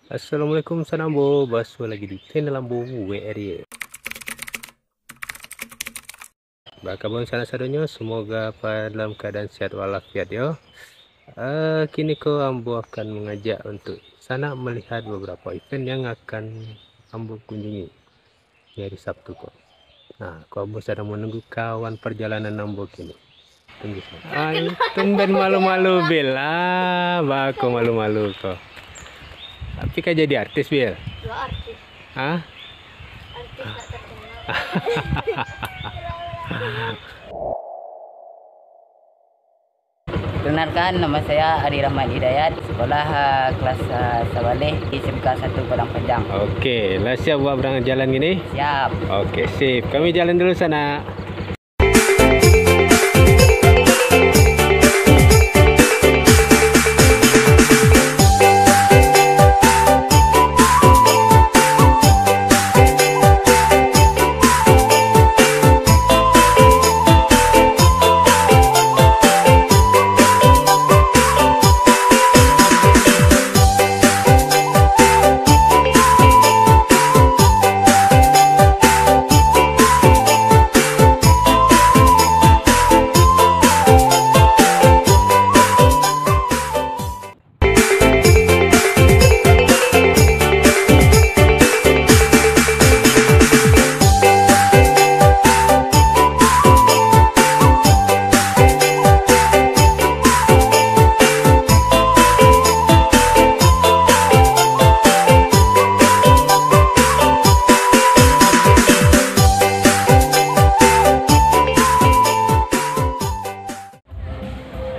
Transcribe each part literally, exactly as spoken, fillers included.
Assalamualaikum, sanak ambo, basuo lagi di channel ambo, W R Y. Baa kaba sanak sadonyo, semoga dalam keadaan sehat walafiat yo. Eh, kini ko ambo akan mengajak untuk sanak melihat beberapa event yang akan ambo kunjungi di hari Sabtu ko. Nah, ko ambo sadang menunggu kawan perjalanan ambo kini. Tunggu sanak. Ai, tumben malu-malu, Bil. Ah, baa ko malu-malu ko. Tapi ka jadi artis, Bil? Yo, artis. Hah? Artis tak terkenal. Perkenalkan, nama saya Ari Rahmat Hidayat, sekolah, ah, kelas, ah, sabaleh di S M K satu Padang Panjang. Oke, lah siap buat berangkat jalan gini? Siap. Oke, sip. Kami jalan dulu sanak.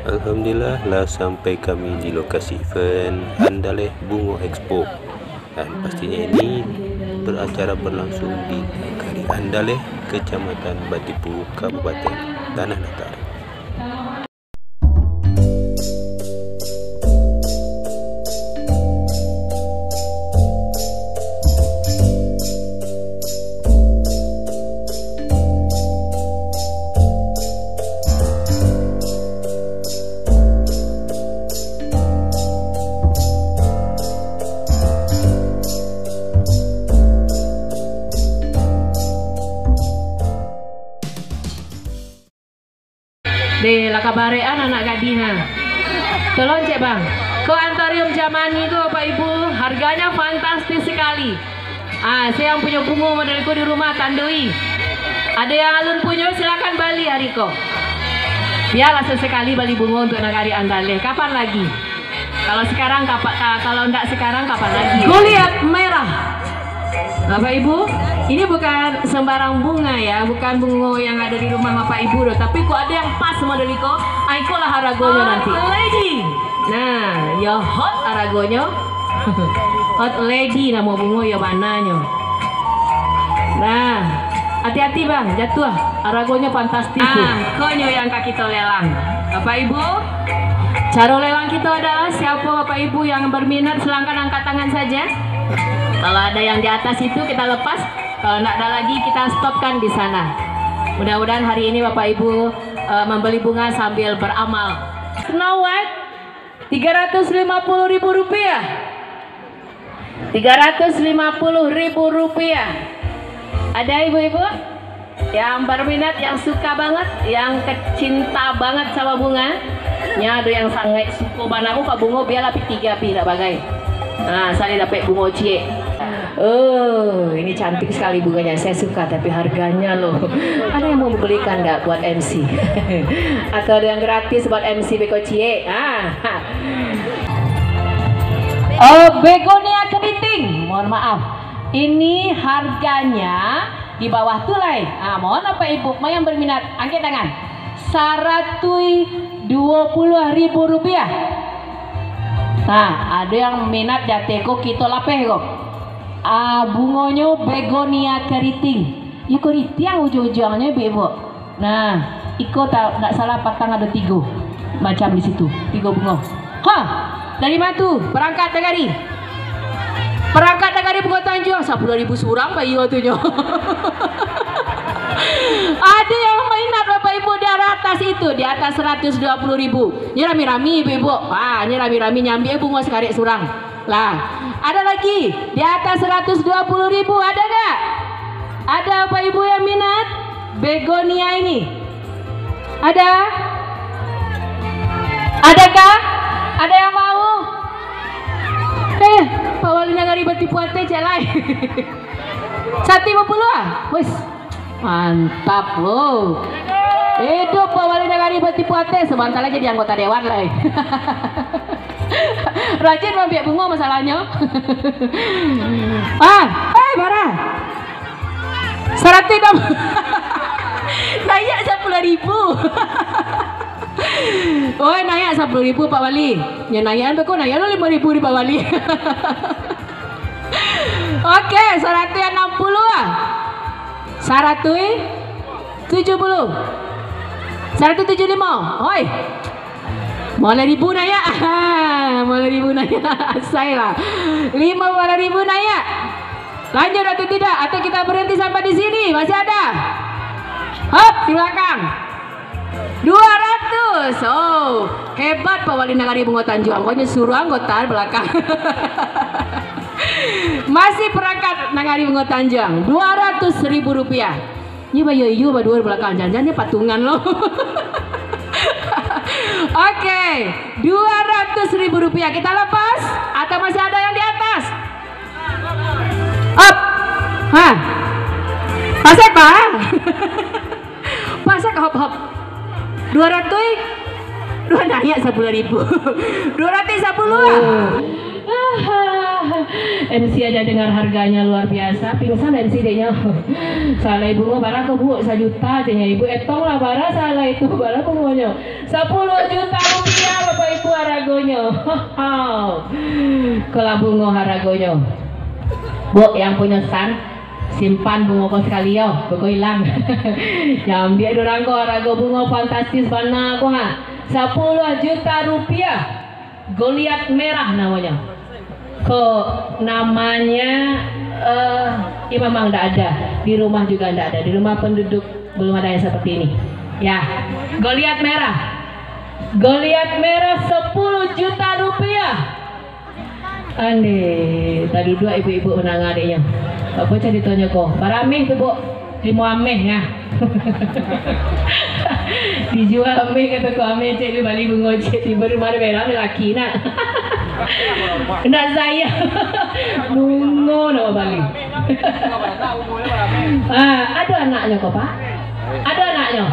Alhamdulillah, lah sampai kami di lokasi event Andaleh Bungo Expo. Dan pastinya ini beracara berlangsung di Nagari Andaleh, Kecamatan Batipu, Kabupaten Tanah Datar. Deh, lah kabarekan anak gadih, ha. Tolong cek, Bang. Ko antarium zaman itu, Bapak Ibu, harganya fantastis sekali. Ah, siapa yang punyo bungo model ko di rumah, tandoi. Ado yang alun punyo, silakan bali ari ko. Bialah sesekali bali bungo untuk Nagari Andaleh. Kapan lagi? Kalau sekarang kapa-, ka-, kalau ndak sekarang, kapan lagi? Goliat merah. Bapak Ibu, ini bukan sembarang bunga ya, bukan bungo yang ada di rumah Bapak Ibu doh, tapi kok ada yang pas model iko, ah, ikolah haragonyo nanti. Hot lady. Nah, yo hot haragonyo. Hot lady namo bungo yo bananyo. Nah, hati-hati bang, jatuah. Haragonyo fantastis tu. Ah, konyo yang ka kito lelang. Bapak Ibu, caro lelang kito adalah siapo Bapak Ibu yang berminat, silangkan angkat tangan saja. Kalau ada yang di atas itu kita lepas, kalau ndak ada lagi kita stopkan di sana. Mudah-mudahan hari ini Bapak Ibu, eh, membeli bunga sambil beramal. Snow White, tiga ratus lima puluh ribu rupiah. Tiga ratus lima puluh ribu rupiah. Ada ibu-ibu yang berminat, yang suka banget, yang kecinta banget sama bunga? Nya ado yang sangaik suko bana, "Oh, ka bungo bialah pi tiga pi, dak bagai." Nah, saya dapat bungo ciek. Oh, ini cantik sekali bunganya. Saya suka, tapi harganya loh. Ada yang mau membelikan nggak buat M C? Atau ada yang gratis buat M C beko ciek? Ah. Oh, begonia keriting. Mohon maaf. Ini harganya di bawah tu lai. Ah, mohon Bapak Ibu, yang berminat, angkat tangan. Saratuih duo puluah ribu rupiah. Nah, ado yang minat di ateh ko, kito lapeh ko. Ah, bungonyo begonia keriting. Iko ritiang ujuang-ujuangnyo, Ibu-ibu. Nah, iko ta-, ndak salah patang ado tigo macam di situ, tigo bungo. Ha, dari ma tu? Perangkat nagari. Perangkat nagari Bungo Tanjuang, sapuluah ribu surang, Pak, iyo tu nyo. Ado yang minat, Bapak Ibu, di atas itu, di atas saratus duo puluah ribu. Nyo rami-rami, Ibu-ibu. Ha, nyo rami-rami nyambiak bungo sakarek surang. Lah, ada lagi di atas seratus dua puluh ribu, ada nggak? Ada Bapak Ibu yang minat begonia ini? Ada? Adakah? Ada yang mau? Eh, Pak Wali Nagari batipu ateh, cek lai. Satu lima puluh ah? Wes. Mantap lo. Hidup Pak Wali Nagari batipu ateh, sabanta lai jadi anggota dewan lai. Rajin maambiak bungo masalahnyo. Ah, eh, bara? Saratus enam. Naiak sapuluah ribu. Oi, naiak sapuluah ribu, Pak Wali. Nyo naiakan beko, naiak lo limo ribu di Pak Wali. Oke, saratus anam puluah ah. Saratus tujuh puluh. Saratus tujuah limo. Oi. Limo baleh ribu naiak. Limo baleh ribu naiak. Asai lah. Limo baleh ribu naiak. Lanjut atau tidak? Atau kita berhenti sampai di sini? Masih ada? Hop, di belakang. Dua ratus. Oh, hebat Pak Wali Nagari Bungo Tanjuang. Pokoknyo suruah anggota belakang. Masih perangkat Nagari Bungo Tanjuang. Dua ratus ribu rupiah. Ini bayar iyo badua belakang. Jangan-jangan ini patungan lo. Oke, dua ratus ribu rupiah. Kita lepas atau masih ada yang di atas? Up. Ha. Pasek, Pak. Pasek, hop, hop. Dua ratus, dua naiak sapuluah ribu. Dua ratus sapuluah ah. Oh. M C aja dengar harganya luar biasa, pingsan M C deknyo. Salai bungo bara ko, Bu? Sajuta, ceknyo. Ibu etong lah bara salai tu, bara bungonyo. Sapuluah juta rupiah, Bapak Ibu, haragonyo. Ko lah bungo haragonyo. Bu, yang punyo san, simpan bungo ko sakali yo, beko ilang. Nyo ambiak dek urang ko, harago bungo fantastis bana ko ha. Sapuluah juta rupiah. Goliat merah namonyo. Ko namanya, eh, iyo memang ndak ada. Di rumah juga ndak ada. Di rumah penduduk belum ada yang seperti ini. Ya, Goliat merah. Goliat merah sapuluah juta rupiah. Ande, taduduak ibu-ibu mandanga adiknyo. Apo caritonyo ko? Bara ameh tu, Bu? Limo ameh, ya. Dijua ameh, kato ko ameh, cek, bali bungo, cek, tibo di rumah ado barang, laki nak. Ndak sayang. Bungo nak bali. Ah, ado anaknyo ko, Pak? Ado anaknyo?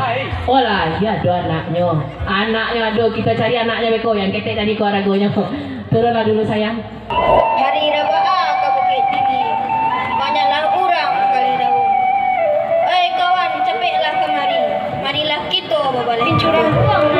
Oh lah, iyo ado anaknyo. Anaknyo ado, kito cari anaknyo beko, yang ketek tadi ko haragonyo. Turunlah dulu, sayang. Hari Rabu-a ka Bukittinggi, banyaklah urang bakalilaun. Oi kawan, capeklah kamari, marilah kito babaleh. Pincurang buang